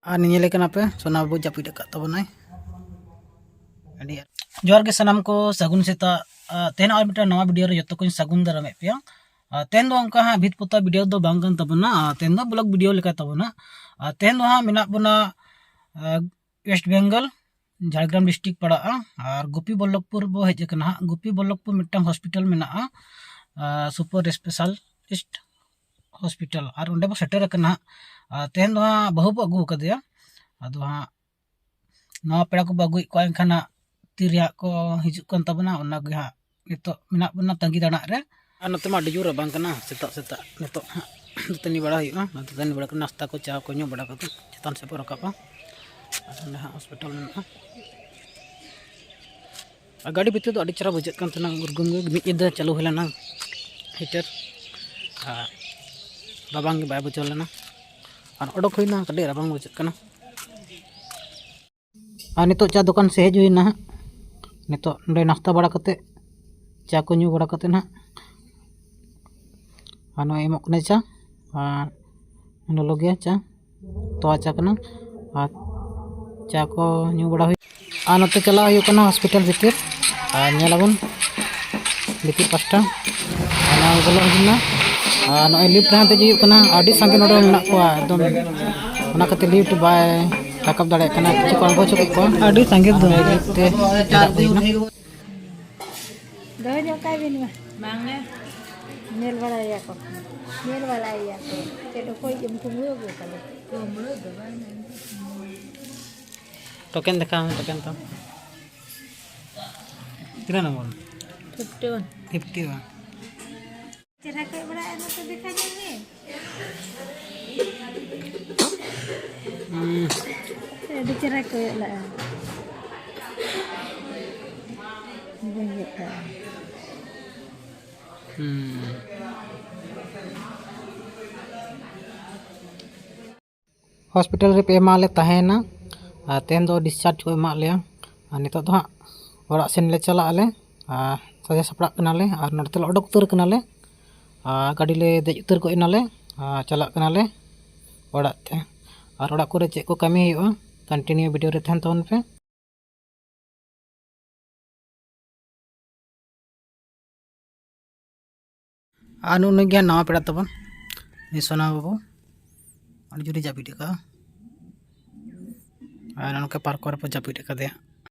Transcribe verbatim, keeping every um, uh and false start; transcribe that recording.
ᱟᱨ ᱧᱮᱧᱮᱞᱮ ᱠᱟᱱᱟ ᱯᱮ, ᱥᱳᱱᱟ ᱵᱟᱹᱵᱩ ᱡᱟᱹᱯᱤᱫ ᱟᱠᱟᱫ ᱛᱟᱵᱚᱱᱟᱭ᱾ ᱟᱹᱰᱤ ᱡᱚᱦᱟᱨ ᱜᱮ ᱥᱟᱱᱟᱢ ᱠᱚ, ᱥᱟᱹᱜᱩᱱ ᱥᱮᱛᱟᱜ᱾ ᱟᱨ ᱛᱮᱦᱮᱧ ᱟᱨ ᱢᱤᱫᱴᱟᱝ ᱱᱟᱣᱟ ᱵᱷᱤᱰᱤᱭᱳ ᱨᱮ ᱡᱚᱛᱚ ᱠᱚᱧ ᱥᱟᱹᱜᱩᱱ ᱫᱟᱨᱟᱢᱮᱫ ᱯᱮᱭᱟ᱾ ᱟᱨ ᱛᱮᱦᱮᱧ ᱫᱚ ᱚᱱᱠᱟ ᱦᱟᱸᱜ ᱵᱷᱤᱛ ᱯᱚᱛᱟᱣ ᱵᱷᱤᱰᱤᱭᱳ ᱫᱚ ᱵᱟᱝ ᱠᱟᱱ ᱛᱟᱵᱚᱱᱟ, ᱟᱨ ᱛᱮᱦᱮᱧ ᱫᱚ ᱵᱞᱚᱜ ᱵᱷᱤᱰᱤᱭᱳ ᱞᱮᱠᱟ ᱛᱟᱵᱚᱱᱟ᱾ ᱟᱨ ᱛᱮᱦᱮᱧ ᱫᱚ ᱦᱟᱸᱜ ᱢᱮᱱᱟᱜ ᱵᱚᱱᱟ, ᱟᱨ ᱳᱭᱮᱥᱴ ᱵᱮᱝᱜᱚᱞ, ᱡᱷᱟᱲᱜᱨᱟᱢ ᱰᱤᱥᱴᱨᱤᱠᱴ ᱯᱟᱲᱟᱜᱼᱟ᱾ ᱟᱨ ᱜᱳᱯᱤ ᱵᱚᱞᱞᱚᱵᱷᱯᱩᱨ ᱵᱚ ᱦᱮᱡ ᱟᱠᱟᱱᱟ ᱦᱟᱸᱜ᱾ ᱜᱳᱯᱤ ᱵᱚᱞᱞᱚᱵᱷᱯᱩᱨ ᱢᱤᱫᱴᱟᱝ ᱦᱚᱥᱯᱤᱴᱟᱞ ᱢᱮᱱᱟᱜᱼᱟ, ᱟᱨ ᱥᱩᱯᱟᱨ ᱥᱯᱮᱥᱟᱞᱤᱥᱴ ᱦᱚᱥᱯᱤᱴᱟᱞ, ᱟᱨ ᱚᱸᱰᱮ ᱵᱚ ᱥᱮᱴᱮᱨ ᱟᱠᱟᱱᱟ ᱦᱟᱸᱜ᱾ ᱟᱨ ᱛᱮᱦᱮᱧ ᱫᱚ ᱦᱟᱸᱜ ᱵᱟᱹᱦᱩ ᱵᱚ ᱟᱹᱜᱩ ᱟᱠᱟᱫᱮᱭᱟ᱾ ᱟᱫᱚ ᱦᱟᱸᱜ ᱱᱟᱣᱟ ᱯᱮᱲᱟ ᱠᱚᱵᱚ ᱟᱹᱜᱩᱭᱮᱫ ᱠᱚᱣᱟ, ᱮᱱᱠᱷᱟᱱ ᱦᱟᱸᱜ ᱛᱤᱨᱮ ᱦᱟᱸᱜ ᱠᱚ ᱦᱤᱡᱩᱜ ᱠᱟᱱ ᱛᱟᱵᱚᱱᱟ, ᱚᱱᱟᱜᱮ ᱦᱟᱸᱜ ᱱᱤᱛᱚᱜ ᱢᱮᱱᱟᱜ ᱵᱚᱱᱟ ᱛᱟᱺᱜᱤ ᱛᱟᱲᱟᱜ ᱨᱮ᱾ ᱟᱨ ᱱᱚᱛᱮ ᱢᱟ ᱟᱹᱰᱤ ᱡᱳᱨ ᱨᱟᱵᱟᱝ ᱠᱟᱱᱟ ᱥᱮᱛᱟᱜ ᱥᱮᱛᱟᱜ᱾ ᱱᱤᱛᱚᱜ ᱦᱟᱸᱜ ᱫᱟᱹᱛᱟᱹᱱᱤ ᱵᱟᱲᱟ ᱦᱩᱭᱩᱜᱼᱟ, ᱟᱨ ᱫᱟᱹᱛᱟᱹᱱᱤ ᱵᱟᱲᱟ ᱠᱟᱛᱮ ᱱᱟᱥᱛᱟ ᱠᱚ, ᱪᱟ ᱠᱚ ᱧᱩ ᱵᱟᱲᱟ ᱠᱟᱛᱮ ᱪᱮᱛᱟᱱ ᱥᱮᱫ ᱵᱚ ᱨᱟᱠᱟᱵᱼᱟ᱾ ᱟᱨ ᱚᱸᱰᱮ ᱦᱟᱸᱜ ᱦᱚᱥᱯᱤᱴᱟᱞ ᱢᱮᱱᱟᱜᱼᱟ᱾ ᱟᱨ ᱜᱟᱹᱰᱤ ᱵᱷᱤᱛᱤᱨ ᱫᱚ ᱟᱹᱰᱤ ᱪᱮᱦᱨᱟ ᱵᱩᱡᱷᱟᱹᱜ ᱠᱟᱱ ᱛᱟᱦᱮᱱᱟ, ᱩᱨᱜᱩᱢ ᱜᱮ᱾ ᱢᱤᱫ ᱧᱤᱫᱟᱹ ᱪᱟᱹᱞᱩ ᱦᱩᱭ ᱞᱮᱱᱟ ᱦᱤᱴᱟᱨ, ᱟᱨ ᱨᱟᱵᱟᱝ ᱜᱮ ᱵᱟᱭ ᱵᱩᱡᱷᱟᱹᱣ ᱞᱮᱱᱟ᱾ ᱟᱨ ᱚᱰᱚᱠ ᱦᱩᱭᱱᱟ, ᱠᱟᱹᱴᱤᱡ ᱨᱟᱵᱟᱝ ᱵᱩᱡᱷᱟᱹᱜ ᱠᱟᱱᱟ᱾ ᱟᱨ ᱱᱤᱛᱚᱜ ᱪᱟ ᱫᱚᱠᱟᱱ ᱥᱮᱫ ᱦᱮᱡ ᱦᱩᱭᱱᱟ ᱦᱟᱸᱜ᱾ ᱱᱤᱛᱚᱜ ᱱᱚᱸᱰᱮ ᱱᱟᱥᱛᱟ ᱵᱟᱲᱟ ᱠᱟᱛᱮ, ᱪᱟ ᱠᱚ ᱧᱩ ᱵᱟᱲᱟ ᱠᱟᱛᱮ ᱱᱟᱦᱟᱜ, ᱟᱨ ᱱᱚᱜᱼᱚᱭ ᱮᱢᱚᱜ ᱠᱟᱱᱟᱭ ᱪᱟ, ᱟᱨ ᱞᱚᱞᱚ ᱜᱮᱭᱟ ᱪᱟ, ᱛᱚᱣᱟ ᱪᱟ ᱠᱟᱱᱟ᱾ ᱟᱨ ᱪᱟ ᱠᱚ ᱧᱩ ᱵᱟᱲᱟ ᱦᱩᱭ, ᱟᱨ ᱱᱚᱛᱮ ᱪᱟᱞᱟᱣ ᱦᱩᱭᱩᱜ ᱠᱟᱱᱟ ᱦᱚᱥᱯᱤᱴᱟᱞ ᱵᱷᱤᱛᱤᱨ, ᱟᱨ ᱧᱮᱞ ᱟᱵᱚᱱ ᱵᱷᱤᱛᱤᱨ ᱯᱟᱥᱴᱟ᱾ ᱟᱨ ᱱᱚᱣᱟ ᱵᱚᱞᱚ ᱦᱩᱭᱱᱟ᱾ ᱟᱨ ᱱᱚᱜᱼᱚᱭ ᱞᱤᱯᱷᱴ ᱨᱮ ᱦᱟᱱᱛᱮ ᱦᱤᱡᱩᱜ ᱠᱟᱱᱟ, ᱟᱹᱰᱤ ᱥᱟᱸᱜᱮ ᱱᱚᱰᱮ ᱢᱮᱱᱟᱜ ᱠᱚᱣᱟ ᱮᱠᱫᱚᱢ, ᱚᱱᱟ ᱠᱷᱟᱹᱛᱤᱨ ᱞᱤᱯᱷᱴ ᱵᱟᱭ ᱨᱟᱠᱟᱵ ᱫᱟᱲᱮᱭᱟᱜ ᱠᱟᱱᱟ᱾ ᱠᱤᱪᱷᱩ ᱠᱚ ᱟᱬᱜᱚ ᱦᱚᱪᱚ ᱠᱮᱫ ᱠᱚᱣᱟ᱾ ᱟᱹᱰᱤ ᱥᱟᱸᱜᱮ ᱫᱚ᱾ ᱟᱨ ᱱᱚᱜᱼᱚᱭ ᱞᱤᱯᱷᱴ ᱛᱮ ᱪᱟᱞᱟᱜ ᱦᱩᱭᱱᱟ᱾ ᱫᱚᱦᱚ ᱧᱚᱜ ᱠᱟᱭ ᱵᱤᱱ ᱢᱟ᱾ ᱵᱟᱝ ᱜᱮ᱾ ᱧᱮᱞ ᱵᱟᱲᱟᱭᱮᱭᱟ ᱠᱚ᱾ ᱧᱮᱞ ᱵᱟᱲᱟᱭᱮᱭᱟ ᱠᱚ᱾ ᱪᱮᱫ ᱚᱠᱚᱭ ᱮᱢ ᱠᱩᱢᱵᱽᱲᱩ ᱟᱹᱜᱩ ᱠᱟᱫᱮ? ᱠᱩᱢᱵᱽᱲᱩ ᱫᱚ ᱵᱟᱝ᱾ ᱴᱳᱠᱮᱱ ᱫᱮᱠᱷᱟᱣ ᱢᱮ, ᱴᱳᱠᱮᱱ ᱛᱟᱢ᱾ ᱛᱤᱱᱟᱹᱜ number? Fifty one. Fifty one. ᱪᱮᱦᱨᱟ ᱠᱚ ᱵᱟᱲᱟᱭᱟ, ᱱᱚᱛᱮ ᱫᱮᱠᱷᱟ ᱧᱚᱜ ᱢᱮ᱾ ᱦᱩᱸ᱾ ᱟᱹᱰᱤ ᱪᱮᱦᱨᱟ ᱠᱚᱭᱚᱜ ᱞᱟᱜᱼᱟ᱾ ᱵᱮᱸᱜᱮᱫ ᱠᱟᱜᱼᱟ᱾ ᱦᱩᱸ᱾ ᱦᱚᱥᱯᱤᱴᱟᱞ ᱨᱮ ᱯᱮ ᱢᱟᱦᱟ ᱞᱮ ᱛᱟᱦᱮᱸᱭᱮᱱᱟ᱾ ᱟᱨ ᱛᱮᱦᱮᱧ ᱫᱚ ᱰᱤᱥᱪᱟᱨᱡᱽ ᱠᱚ ᱮᱢᱟᱜ ᱞᱮᱭᱟ᱾ ᱟᱨ ᱱᱤᱛᱚᱜ ᱫᱚ ᱦᱟᱸᱜ ᱚᱲᱟᱜ ᱥᱮᱱ ᱞᱮ ᱪᱟᱞᱟᱜ ᱟᱞᱮ᱾ ᱟᱨ ᱥᱟᱡᱟᱣ ᱥᱟᱯᱲᱟᱜ ᱠᱟᱱᱟᱞᱮ᱾ ᱟᱨ ᱱᱚᱰᱮ ᱛᱮᱞᱮ ᱚᱰᱚᱠ ᱩᱛᱟᱹᱨ ᱠᱟᱱᱟᱞᱮ᱾ ᱟᱨ ᱜᱟᱹᱰᱤ ᱞᱮ ᱫᱮᱡ ᱩᱛᱟᱹᱨ ᱜᱚᱫ ᱮᱱᱟᱞᱮ᱾ ᱟᱨ ᱪᱟᱞᱟᱜ ᱠᱟᱱᱟᱞᱮ ᱚᱲᱟᱜ ᱛᱮ᱾ ᱟᱨ ᱚᱲᱟᱜ ᱠᱚᱨᱮ ᱪᱮᱫ ᱠᱚ ᱠᱟᱹᱢᱤ ᱦᱩᱭᱩᱜᱼᱟ, ᱠᱚᱱᱴᱤᱱᱤᱭᱩ ᱵᱷᱤᱰᱤᱭᱳ ᱨᱮ ᱛᱟᱦᱮᱱ ᱛᱟᱵᱚᱱ ᱯᱮ᱾ ᱟᱨ ᱱᱩᱜᱼᱩ ᱱᱩᱭ ᱜᱮ ᱱᱟᱣᱟ ᱯᱮᱲᱟ ᱛᱟᱵᱚᱱ, ᱩᱱᱤ ᱥᱳᱱᱟ ᱵᱟᱹᱵᱩ, ᱟᱹᱰᱤ ᱡᱳᱨᱮ ᱡᱟᱹᱯᱤᱫ ᱟᱠᱟᱫᱼᱟ᱾ ᱟᱨ ᱱᱚᱝᱠᱟ ᱯᱟᱨᱠᱚᱢ ᱨᱮᱵᱚ ᱡᱟᱹᱯᱤᱫ ᱟᱠᱟᱫᱮᱭᱟ᱾